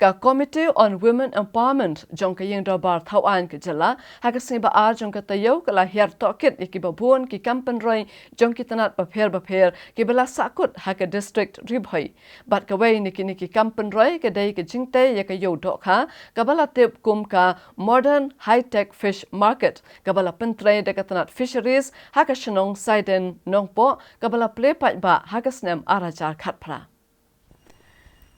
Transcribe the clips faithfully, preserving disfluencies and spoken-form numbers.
Ka Committee on Women Empowerment jong ka Ïing Dorbar Thawaiñ ka Jylla, ha ka sngi ba ar jong ka taïew ka la hiar tohkit ïa kiba bun ki kam pynroi jong ki tnat bapher bapher kiba la sahkut ha ka district Ri Bhoi. Bad kawei na kine ki kam pynroi ka dei ka jingtei ïa ka ïew dohkha kaba la tip kum ka Modern High Tech Fish Market kaba la pyntrei da ka tnat Fisheries ha ka shnong Saiden Nongpoh kaba la plie paidbah ha ka snem ar hajar khatphra.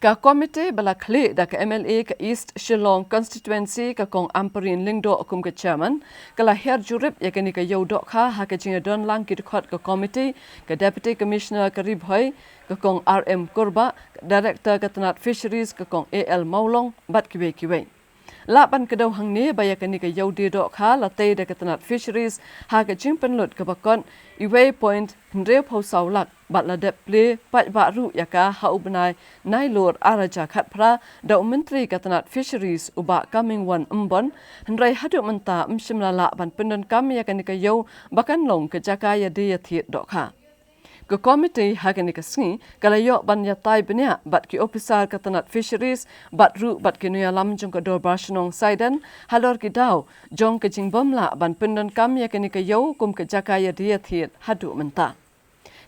Ka komiti ba la khlieh da ka M L A ka East Shillong Constituency ka Kong Ampareen Lyngdoh kum ka chairman, ka la hiar jurip ïa kane ka ïew dohkha ha ka jingïadon lang ki dkhot ka komiti, ka Deputy Commissioner ka Ri Bhoi, ka Kong R M Kurbah, ka Director ka tnat Fisheries ka Kong A L Mawlong, bad kiwei kiwei. Lah ban kdew hangne ba ïa kane ka ïew die dohkha la tei da ka tnat Fisheries ha ka jingpynlut kaba kot iwei point hynriewphew saw lak bad la dep plie paidbah ruh ïa ka ha u bnai Nailur ar hajar khatphra da u Myntri ka tnat Fisheries u Bah Comingone Ymbon, hynrei haduh mynta ym shym la lah ban pyndonkam ïa kane ka ïew ba kan long ka jaka ïadie ïathied dohkha. Ka komiti ha kane ka sngi ka la ïoh ban ïatai bniah bad ki ophisar ka tnat Fisheries bad ruh bad ki nongïalam jong ka Dorbar Shnong Saiden halor ki daw jong ka jingbym lah ban pyndonkam ïa kane ka ïew kum ka jaka ïadie ïathied haduh mynta.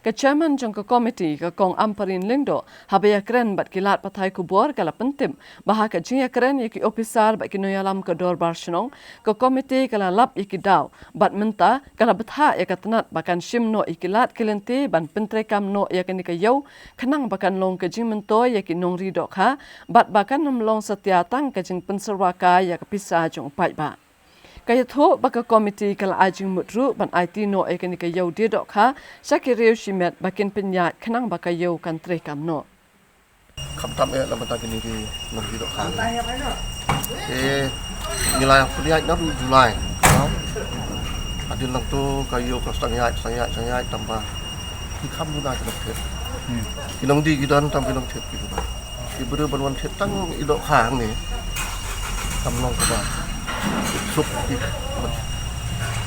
Ka chairman jong ka komiti ka Kong Ampareen Lyngdoh haba ïakren bad ki lad pathai khubor ka la pyntip ba ha ka jingïakren ïa ki ophisar bad ki nongïalam ka Dorbar Shnong, ka komiti ka la lap ïa ki daw bad mynta ka la bthah ïa ka tnat ba kan shim noh ïa ki lad ki lynti ban pyntreikam noh ïa kane ka ïew khnang ba kan long ka jingmyntoi ïa ki nongri dohkha bad ba kan ym long satia tang ka jingpynsyrwa kai ïa ka pisa jong u paidbah. Ka ïathuh ba ka komiti ka la ai jingmut ruh ban aiti noh ïa kane ka ïew die dohkha sha ki riew shimet ba kin pynïaid khnang ba ka ïew kan treikam noh. Khamtam eh na bynta kine ki nongri dohkha. Eh, ngi la pynïaid naduh July. Hadien nangto ka ïew ka stang ïaid, stang ïaid, stang ïaid tang ba ki kham duna ki nongthied. Ki nongdie ki don tang ki nongthied ki duna. Ki briew ban wan thied tang i dohkha hangne kam long kaba suk ki.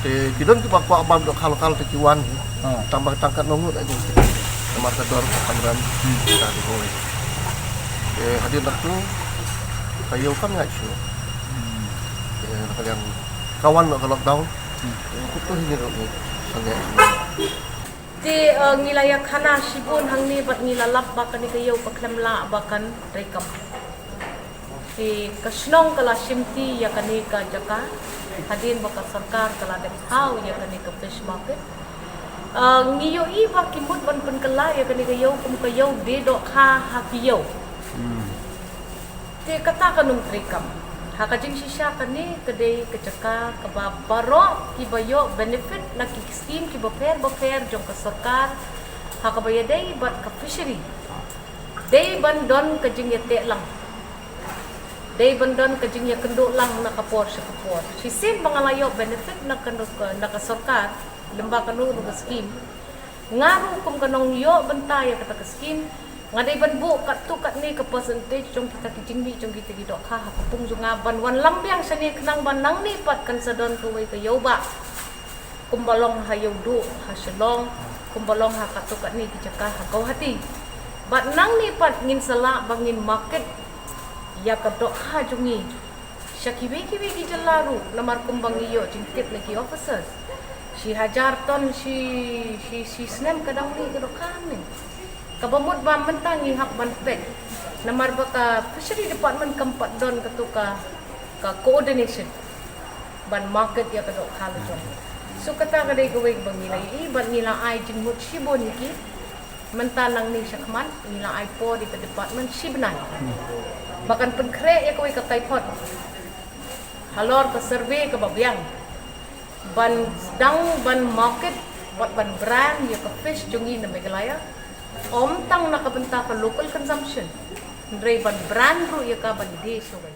Te ki don kiba kwah bam dohkha lokal te ki wan. Tang ba tang kat nong ngut ai dong. Namar ka dor ka kam ram. Ka di hoi. Te hadien nangto ka ïew kam ïaid shuh. Te na ka liang ka wan noh ka lockdown. Kut to hi ngi ruh ngi sangeh. Te, eh, ngi la ïakhana shibun hangne bad ngi la lap ba kane ka ïew ka khlem lah ba kan treikam. Te ka shnong ka la shimti ïa kane ka jaka hadien ba ka sorkar ka la dep thaw ïa kane ka fish market. Eh, ngi ïohi ba ki mut ban pynkylla ïa kane ka ïew kum ka ïew die dohkha ha ki ïew. Te kata kan ym treikam. Ha ka jingshisha kane ka dei ka jaka kaba baroh kiba ïoh benefit na ki skim kiba pher bapher jong ka sorkar ha kaba ïadei bad ka fishery. Dei ban don ka jingïateh lang. Dei ban don ka jingïakynduh lang na ka por sha ka por. Shisien ba nga la ïoh benefit na ka, na ka sorkar lyngba kano kano ka skim. Nga ruh kum ka nongïoh bynta ïa kata ka skim, nga dei ban buh katto katne ka percentage jong kita ki jingmih jong kita ki dohkha ha ka pung jong nga ban wanlam biang shane khnang ba nangne pat kan sa don kawei ka ïewbah. Kumba long ha Ïewduh ha Shillong, kumba long ha katto katne ki jaka ha Guwahati. Bad nangne pat ngin sa lah ba ngin market ïa ka dohkha jong ngi sha kiwei kiwei ki jylla ruh, namar kumba ngi ïoh jingtip na ki officers, shi hajar ton shi, shi, shi snem ka dang mih ka dohkha hangne. Kaba mut ba mynta ngi hap ban peit, namar ba ka fishery department kam pat don kato ka, ka coordination ban market ïa ka dohkha la jong. So kata ka dei kawei ba ngi la ïohi bad ngi la ai jingmut shibun ïa ki. Mynta nangne shakhmat ngi la ai por ïa ka department shi bnai ba kan pynkhreh ïa kawei ka kaipot halor ka survey kaba biang ban sdang ban market bad ban brand ïa ka fish jong ngi na Meghalaya. Ym tang na ka bynta ka local consumption, hynrei ban brand ruh ïa ka ban die shawei.